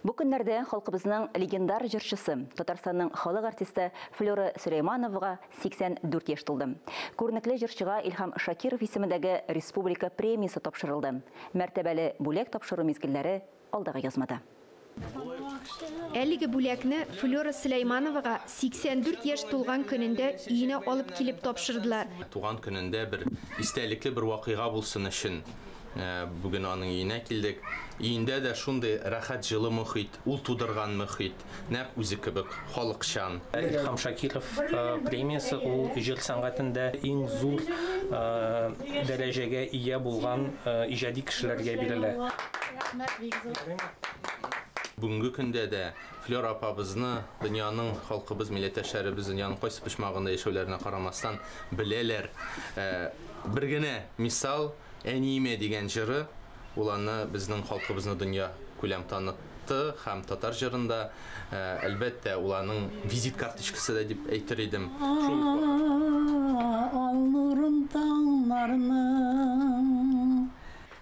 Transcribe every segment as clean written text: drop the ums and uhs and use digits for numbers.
Бу көннәрдә халкыбызның легендар җырчысы, Татарстанның халык артисты Флера Сөләймановага 84 яшь тулды. Күренекле җырчыга Илһам Шакиров исемендәге республика премиясе тапшырылды. Мәртәбәле бүләк тапшыру мизгелләре алдагы язмада. Әлеге бүләкне Флера Сөләймановага 84 яшь тулган көнендә өенә алып килеп тапшырдылар. Туган көнендә бер истәлекле бер вакыйга булсын өчен бүген аның өенә килдек. Өендә дә шундый рәхәт җылы мөхит, ул тудырган мөхит, нәкъ үзе кебек халыкчан. Илһам Шакиров премиясе ул җыр сәнгатендә иң зур дәрәҗәгә ия булган иҗади кешеләргә бирелә. Бүгенге көндә дә Флера апабызны дөньяның халкыбыз, милләттәшләребез дөньяның кайсы почмагында яшәүләренә карамастан беләләр. Бер генә мисал «Әниемә» дигән җыры, ул аны безнең халкыбызны дөнья күләм танытты һәм татар җырында, әлбәттә, ул аның визит карточкасы да дип әйтер идем. Шул ук вакыт. Ал нурын таңнарның.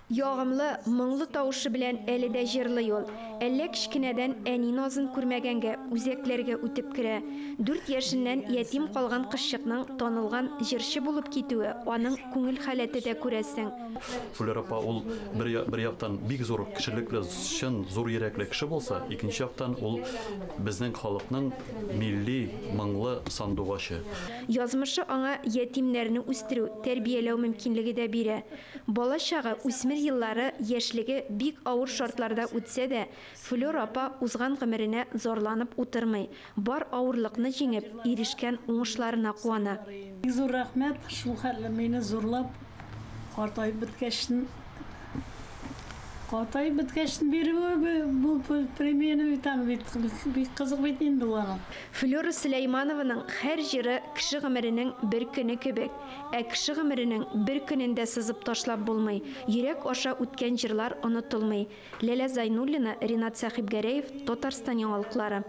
Ягымлы, моңлы тавышы белән әле дә җырлый ул. Әллә кечкенәдән әни назын күрмәгәнгә үзәкләргә үтеп керә. 4 яшеннән ятим калган кызчыкның танылган җырчы булып китүе аның күңел халәте дә күрәсең. Флера апа ул бер яктан бик зур кешелекле, чын зур йөрәкле кеше булса, икенче яктан ул безнең халыкның милли моңлы сандугачы. Язмышы аңа ятимнәрне үстерү, тәрбияләү мөмкинлеге дә бирә. Бала чагы, үсмер еллары, яшьлеге бик авыр шартларда үтсә дә, Флера апа узган гомеренә зарланып утырмый, бар авырлыкны җиңеп, ирешкән уңышларына куана. Бик зур рәхмәт, шул хәтле мине зурлап, картаеп беткәчтен, картаеп беткәчтен бирүе бу премияне бит аны бит бик кызык бит инде ул аның. Флера Сөләйманованың һәр җыры кеше гомеренең бер көне кебек. Ә кеше гомеренең бер көнен дә сызып ташлап булмый. Йөрәк аша үткән җырлар онытылмый. Ләлә Зайнуллина, Ринат Сәхибгәрәев, Татарстан яңалыклары.